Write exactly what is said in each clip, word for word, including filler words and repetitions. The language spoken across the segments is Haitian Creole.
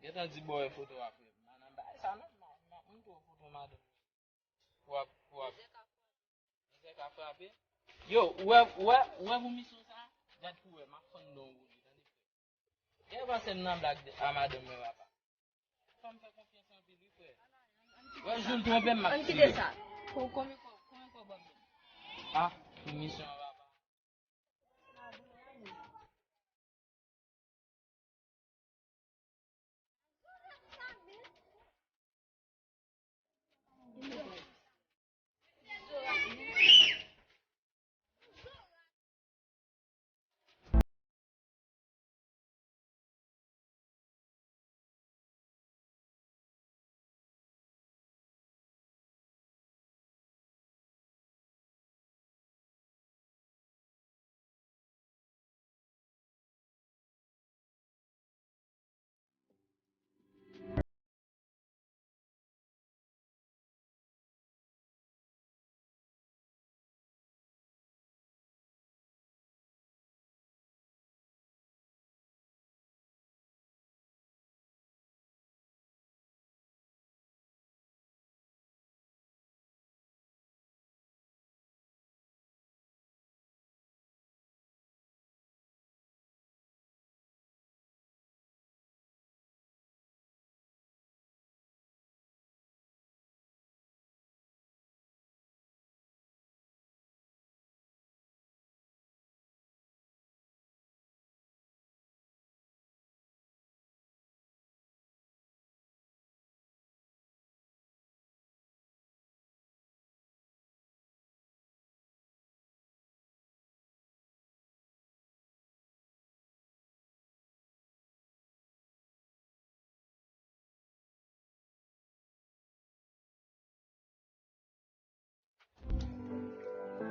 Gentan di bò e foto a frè m. Nan bagay sa non, m ap montre w foto madanm. Pou w ap, pou w ap. Mizè ka frape. Yo, ou wè, ou wè, ou wè pou misyon sa? Gad pou wè, m ap fann non ou li, tande frè. Genlè panse m nan blag a madanm mwen papa. Fò m fè konfyans anpil wi frè. Wè jou l twonpe m m ap kite sa. Ko-, konbyen kòb, konbyen kòb w ap ban m? Ah, pou misyon an papa.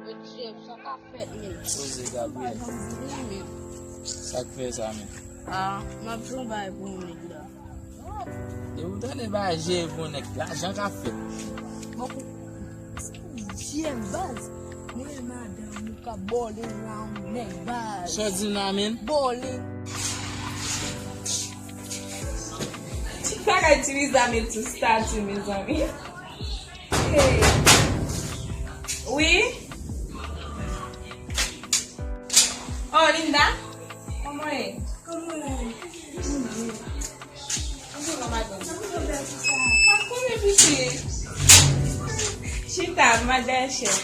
Yo, Jeff, sa k ap fèt menm? Poze, Gabriel. Sa k fè sa menm? Ah, m ap jwe yon bagay pou yon nèg la. Depi w tande bagay jere pou yon nèg, lajan k ap fèt. Bon, Jeff baz. Men madanm ou ka bòle la, yon nèg baz. Sa w di m la menm? Bòle. Ti bagay ti Liza met sou stati, mezanmi. Hey. Wi? Oh, Linda? Kòman w ye? Kòman w ye? Bonjou. Bonjou, madanm. Sa pou fè bèl konsa? Pa konnen, pitit. Chita, m al dèyè chèz.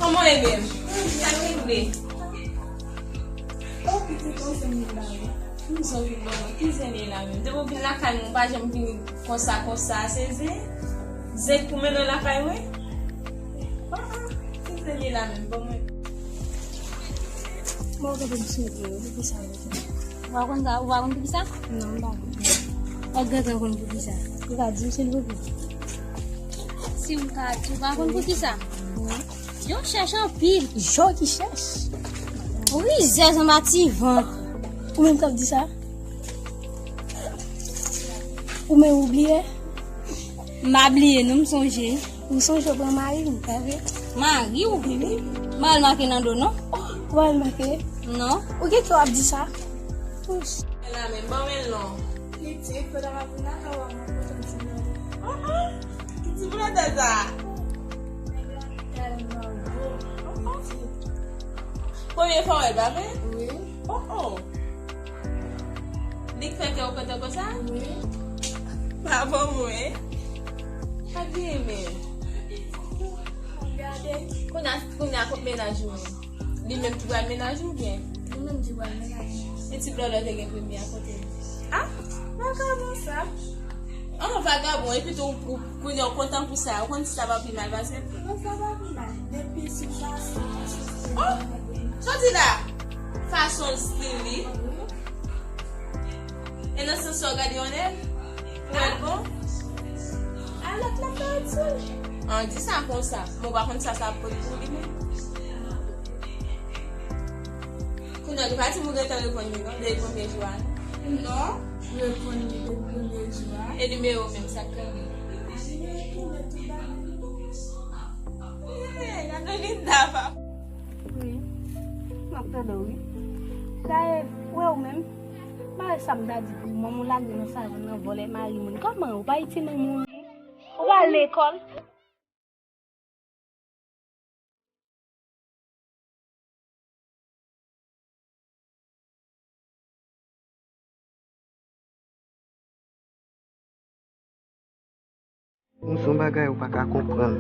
Kòman w ye menm? Sa k rive? Oh, pitit, ou se moun la, wi. M sonje bon, ki zen li la menm? Depi w vin lakay mwen, ou pa janm vini konsa, konsa, se zen? Zen k pou mennen w lakay mwen? Ah, ah, ki zen li la menm? Ban mwen. Bon, ou gentan sonje, ou pou sa, ou pa konn sa, ou pa konn pou ki sa? Non, m pa konn. Ou gentan konn pou ki sa? Ou ka di m, silvouplè? Si m ka di, ou pa konn pou ki sa? Wi. Yo chèch anpil. Yo ki chèch. Wi, zèz anba ti van. Ou menm k ap di sa? Ou menm ou bliye? M pa bliye, non, m sonje. Ou sonje w pran mari m, pa vre? Mari w? Wi. M pa al make nan do, non. Oh, ou pa al make? Non. Ou gen kè w ap di sa? Ouch. Men la menm, ban men non. Li di, fò ta va vin la, ka w ap kontan di non. Oh, oh. Ki ti blòdè sa? Nèg la tèlman bo. Oh, oh. Premye fwa w wè l, pa vre? Wi. Oh, oh. Li k fè kè w kontan konsa? Wi. Pa bon mwen. Pa byen men. Gade. Kounye a, kounye a kot mennaj ou menm? Li menm ki pral mennaj ou oubyen? Li menm ki pral mennaj mwen. E ti blòlò te gen premye a kote l? Ah, vagabon sa. An vagabon, epi tou ou, kounye a w kontan pou sa, ou konn si sa pa pi mal pase l? Non, sa pa pi mal. Depi sou fason. Oh! Sa w di la? Fason l, stil li. E nan sans sa w gade yon nèg? Pou wè l bon? A lòt la pèdi. An di sa konsa. Mwen pa konn sa sa ap pote pou li menm. Kounye a, li pa di m ou gentan reponn li non, depi premye jou a non. Non, reponn li depi premye jou a. E nimewo menm, sa k kenbe? Nimewo kenbe tout bagay. Linda, papa. Wi. M ap tande w, wi. Dayè, wè ou menm. Mare sa m ta di pou ou, manman w lage w nan savann nan, vòlè mari moun. Kòman ou pa iti manman w, wi? Ou pa al lekòl? Nou se yon bagay ou pa ka konprann.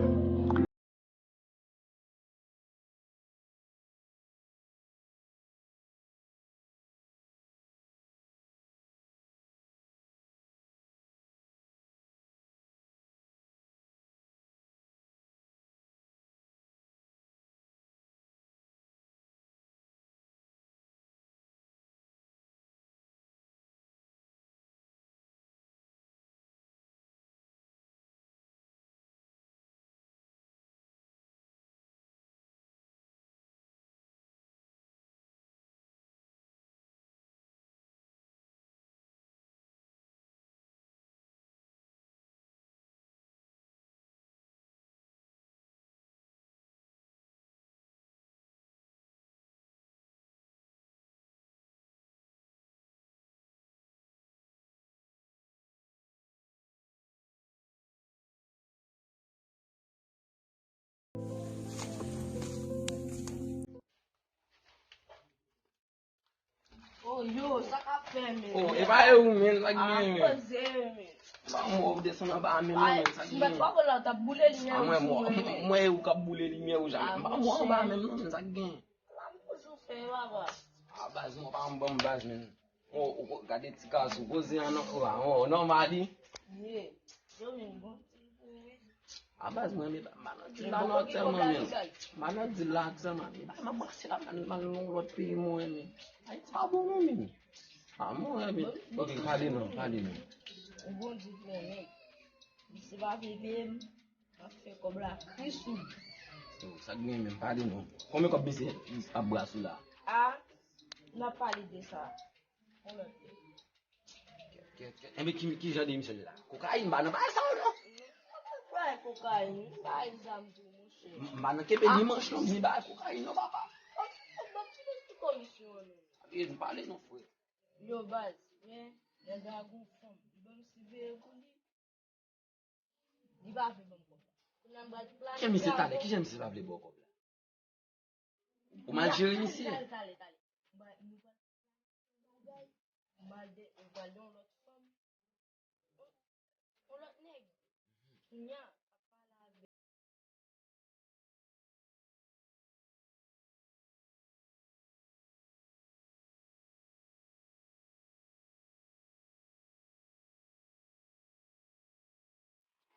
Oh yo, sa k ap fè men? Oh, e pa e ou men, sa k gen men? Poze men. Pa mwen ou desann anba a menm non men, sa k gen? Mwen pa wè la, t ap boule limyè ou sou mwen men. Mwen e ou k ap boule limyè ou jan. Pa mwen anba a menm non men, sa k gen? Sa m toujou fè yo ava. A baz mwen pa m banm baz men. Oh, oh, gade ti kas ou poze an non, oh, oh, nòmal li. Ye, yo vin bon. A baz mwen renmen ba nan di la non aktyèlman men. Ba nan di la aktyèlman men. Ba m ap brase la m al nan yon lòt peyi mwen renmen. Ayiti pa bon non men. A mwen renmen. Ok, pale non, pale non. Ou bon di mwen men. Misye pa vle peye m. M ap fè kòb la kri sou li. Yo, sa k gen menm, pale non. Konbyen kòb misye ap brase w la? A, n ap pale de sa yon lòt lè. Kèt, kèt, kèt. Enben ki, ki jan de misye l la? Kokayin, m pa nan bagay sa yo non. M pa nan bagay kokayin, m pa nan zam tou, monchè. M pa nan kenbe ni manch non, ni bagay kokayin non, papa. Fòk, fòk ban m ti, ti komisyon an non. Pale non, frè. Yo, baz, men, nèg la gon fanm, li ban m siveye pou li. Li pa vle ban m kòb la. Kounye a m pral planifye avè w. Kijan misye talè? Kijan misye pa vle ba w kòb la? Ou mal jere misye? Talè, talè, talè. M pral, nou pral fè yon bagay. M pral de, m pral de yon lòt fanm. Yon, yon lòt nèg. Kounye a,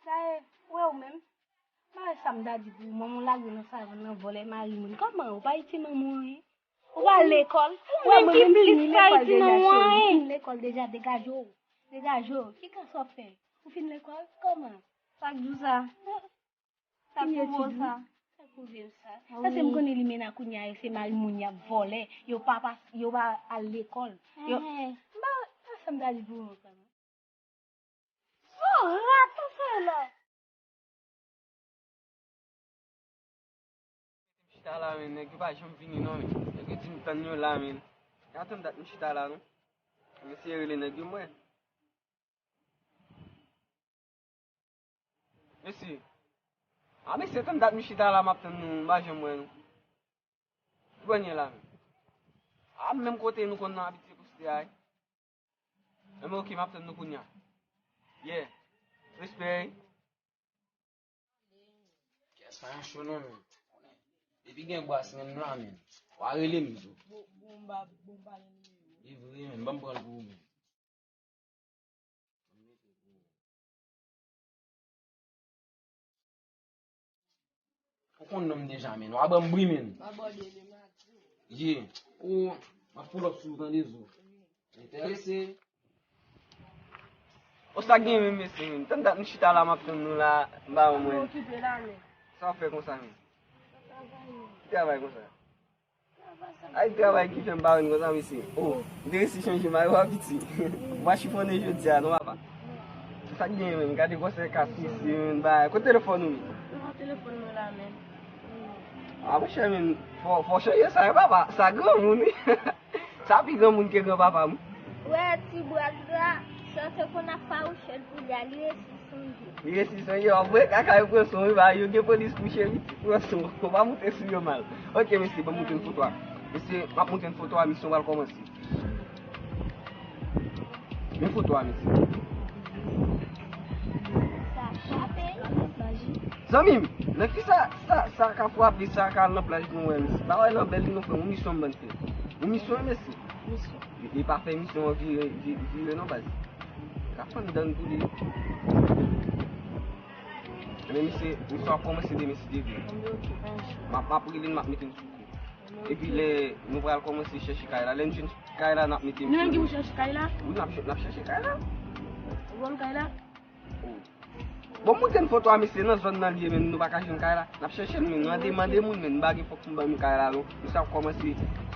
Dayè, wè ou menm. Mare sa m ta di pou ou, manman w lage w nan savann nan, vòlè mari moun. Kòman ou pa iti manman w anyen? Ou pa al lekòl? Ou wè mwen menm fini lekòl deja cheri. Fini lekòl deja, degaje w. Degaje w. Ki kras w ap fè? Ou fin lekòl? Kòman? Sa k di w sa? Sa pou bon sa. Sa pou vye sa. Paske m konnen limena kounye a yo se mari moun y ap vòlè. Yo pa pas, yo pa al lekòl. Yo, m pa, pa sa m ta di pou ou ankò non. Son rat ou se la. M chita la men, nèg yo pa janm vini non men. Nèg yo di m tann yo la men. Gen tann dat m chita la non. M eseye rele nèg yo m wè. Mesye. A mesye, tann dat m chita la m ap tann nou, m pa janm wè nou. Ki bò n ye la menm? A menm kote nou konn nan abitye poste a wi. Enben oke, m ap tann nou kounye a. Yeah. Respè wi. Kès pa yon cho non men. Depi gen bras menm la men. W a rele m tou. Bon, bon, m pa, bon, m pa gen nimewo. Li vre men, ban m pran l pou ou men. Ou konn non m deja men. W a ban m bri men. M abòde demen ak ou. Ye. Ou, m ap pull up sou ou tande zo. Enterese. Ou sa k gen menm mesye menm? Tann dat m chita la m ap tann nou la, m pa wè mwen. Okipe la men. Sa w fè konsa menm? Ki travay konsa? Ay travay ki fè m pa wè n konsa mesye. Oh, m te resi chanje mayo a piti. M a chifonnen jodi a non papa. Sa k genyen menm? Gade gwosè kas mesye menm bay. Kote telefòn ou menm? M pran telefòn mwen la menm. A monchè, men fò, fò chanje sa, wi, papa. Sa granmoun, wi. Sa pi granmoun ke granpapa m. Wè, ti braz la, san te konn ap fawouchèt pou li a, li resi sonje. Li resi sonje, w ap wè kaka yo pran son, wi, ba, yo gen polis pou cheri, pran son. Fò pa moute sou yo mal. Ok, mesye, ban m moute n foto a. Mesye, m ap moute n foto a, misyon pral kòmanse. Men foto a, mesye. Sa frape. Zanmi m, nan ki sa, sa, sa ka frape, sa ka al nan plaj nou wè, mesye? Pa wè nan bèl li non, frè m, yon misyon m bann fè. Yon misyon, mesye. Misyon. Li, li pa fè misyon an vire, vi-, vire non, baz. Ka fann dan pou li. Men misye, misyon ap kòmanse demen si Dye vle. M ap, m ap rele n, m ap mete n sou kou. Epi lè nou pral kòmanse chèche kay la, lè n jwenn kay la, n ap mete misye. Nou menm ki pou chèche kay la? Wi, n ap, n ap chèche kay la. Ou wè kay la? Bon, m montre n foto a, mesye, nan zòn nan li ye, men nou pa ka jwenn kay la. N ap chèche l, men nou ande, mande moun, men nou pa gen fòk pou m ban nou kay la, non. Misye ap kòmanse,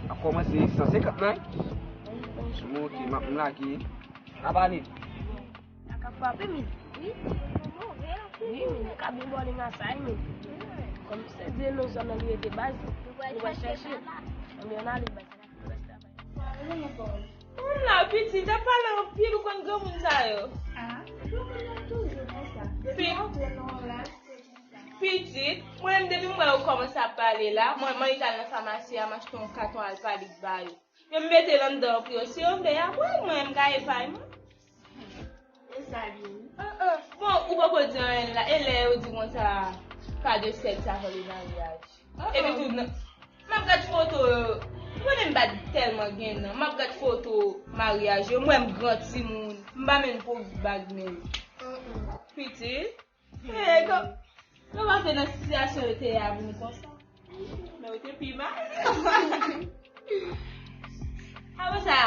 ap kòmanse san senkant nan, wi. Bon, ok, m ap, m lage. N ap ale. Sa ka frape, men. Wi, men, ka byen bòleng a sa, men. Kòm se di nan zòn nan li rete baz, nou pral chèche. Anben, ann ale, baz. Ou la, pitit, ap pale anpil, ou konn granmoun sa yo. Ah, granmoun nan toujou konsa. Depi yo antre nan yon laj, se konsa. Pitit, mwen menm depi m wè yo kòmanse ap pale la, mwen, mwen t al nan famasi a, m achte yon katon alpadik ba yo. Yo m mete l anndan pou yo, si yo vle, y ap wè l, mwen, m gaye pay mwen. E sa li ye, wi. Ah, ah. Bon, ou poko di anyen la. E lè yo di konsa, pa de sèks avan le maryaj. Ah, ah. Epi tou, nan, m ap gad foto yo. Ou konnen m pa t tèlman gen nan. M ap gad foto maryaj yo. M wè m gran timoun. M pa menm pran bag men. Ah, ah. Pitit. E, kon, nou pa fè nan sitiyasyon yo te ye a vin konsa. Men yo te pi mal. Apre sa,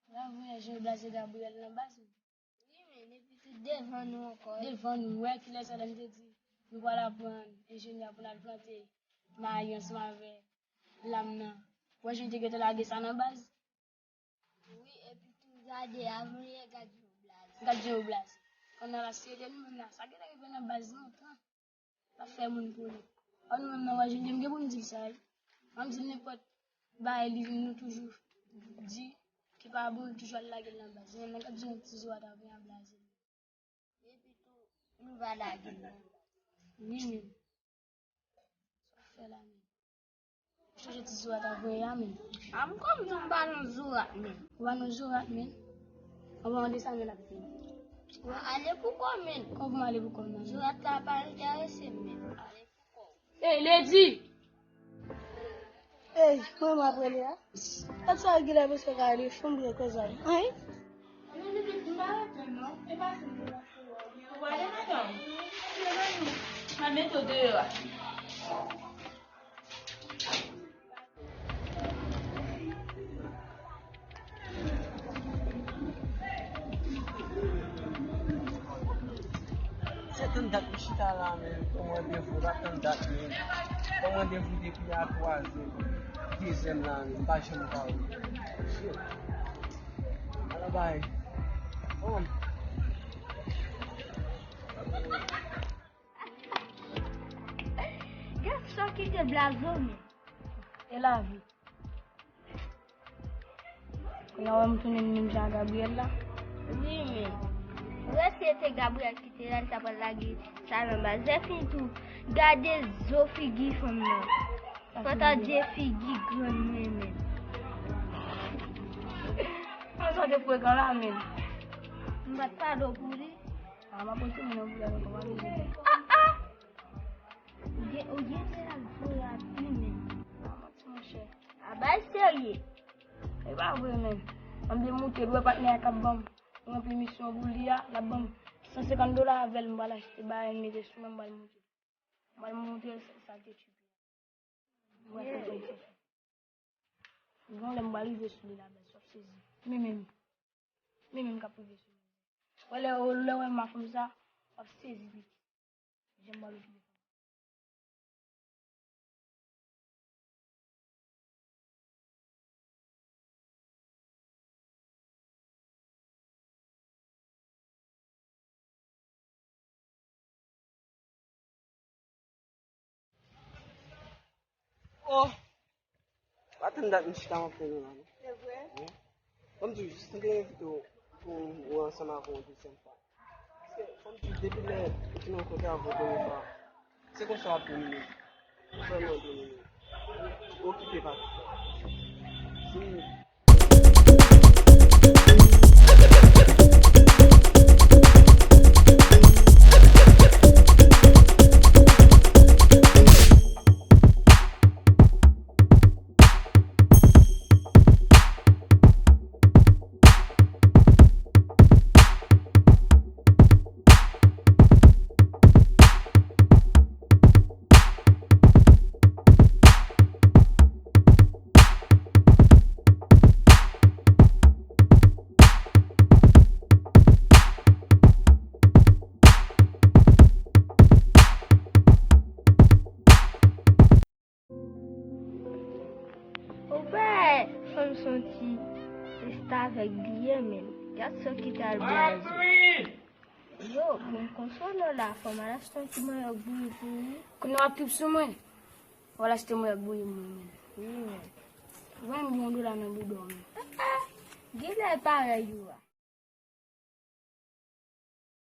Bravo, Jean Blaze Gabriel nan baz, wi. Wi, men epi tou devan nou ankò. Devan nou, wè kilè sa lè m te di nou pral aprann enjenyè pou n al plante mayi ansanm avè lam nan. Wè jan te gentan lage sa nan baz. Wi, epi tou gade, avan yè, gad Jean Blaze. Gad Jean Blaze. Kòm nan la serye nou menm la, sa gentan rive nan baz lontan. L ap fè moun kole. An nou menm nan wè, Jean, m gen pou m di l sa, wi. An m di l nenpòt bagay li, nou toujou di ki pa bon, li toujou al lage l nan baz. Men nan gad Jean ti zo a ta vin a blaze. Epi tou, nou va lage l nan baz. Wi, men. Sa w fè la, men? Chanje ti zo a ta voye a, men. A m kòm tou m pa nan zo rat, men. Ou pa nan zo rat, men. Ou pa mande sa, men l ap vini. Ou ale pou kò, men. Kòman pou m ale pou kò m nan, men? Zo rat la pa enterese m, men. Ale pou kò. Ey, Lady! Ey, mwen m ap rele a. Gad sa Gilè mesye ka rele fanm pran koz a li. Anyen? Ou prale, madanm? Al mete w deyò a. Se tann dat m chita la, men. Pran randevou, pa tann dat, men. Pran randevou depi a twazè, dezè la, men. M pa janm ka wè. Shit. Ala bay. Bon. Gad sa ki te blaze w, men. E lavi. Kounye a w wè m tounen menm jan a Gabriel la. Wi, men. Ou wè si se te Gabriel ki te la, li ta pral lage sa nan baz. Lè fini tou, gade zo figi fanm nan. Pantan de figi grann mwen, men. An sa te frekan la, men. M pa t pale w pou li. A, m ap retounen nan vlòg ankò, pa bezwen. Ah, ah! Ou gen, ou gen lè al voye a pi, men. Pa manti, monchè. A bay serye. E pa vre, men. Ann vle moute, dwe patnè a k ap ban m. Mwen ranpli misyon pou li a, l ap ban m san senkant dola avè l, m pral achte bagay, m mete sou mwen, m pral moute. M pral montre l sa, sa l te tchwipi. Mwen fè tonbe sou sa. Gon lè m pral rive sou li la, bèl, w ap sezi. Men menm. Men menm k ap rive sou li. Wè lè, lè w wè m a fanm sa, W ap sezi, pitit. Janm mal okipe fanm. Oh! Pa tann dat m chita m ap tann ou la, non. Se vre? Wi. Fò m di w, jis m te envite w pou w ansanm avè w yon dezyèm fwa. Paske fò m di w, depi lè ou te rankontre avè w premye fwa, se konsa w ap domine m. Ou vrèman domine m. Ou okipe pa tout tan. Si Ou wè, fanm santi restavèk bliye menm. Gad sa ki t al blaze. Yo, bon, konsole w la, fanm, al achte yon ti manyòk bouyi pou ou. Kounye a w ap trip sou mwen? W al achte manyòk bouyi pou mwen menm. Wi, menm. Ou wè m gen yon dola nan bouda w menm. Ah, ah. Genlè parèy ou a.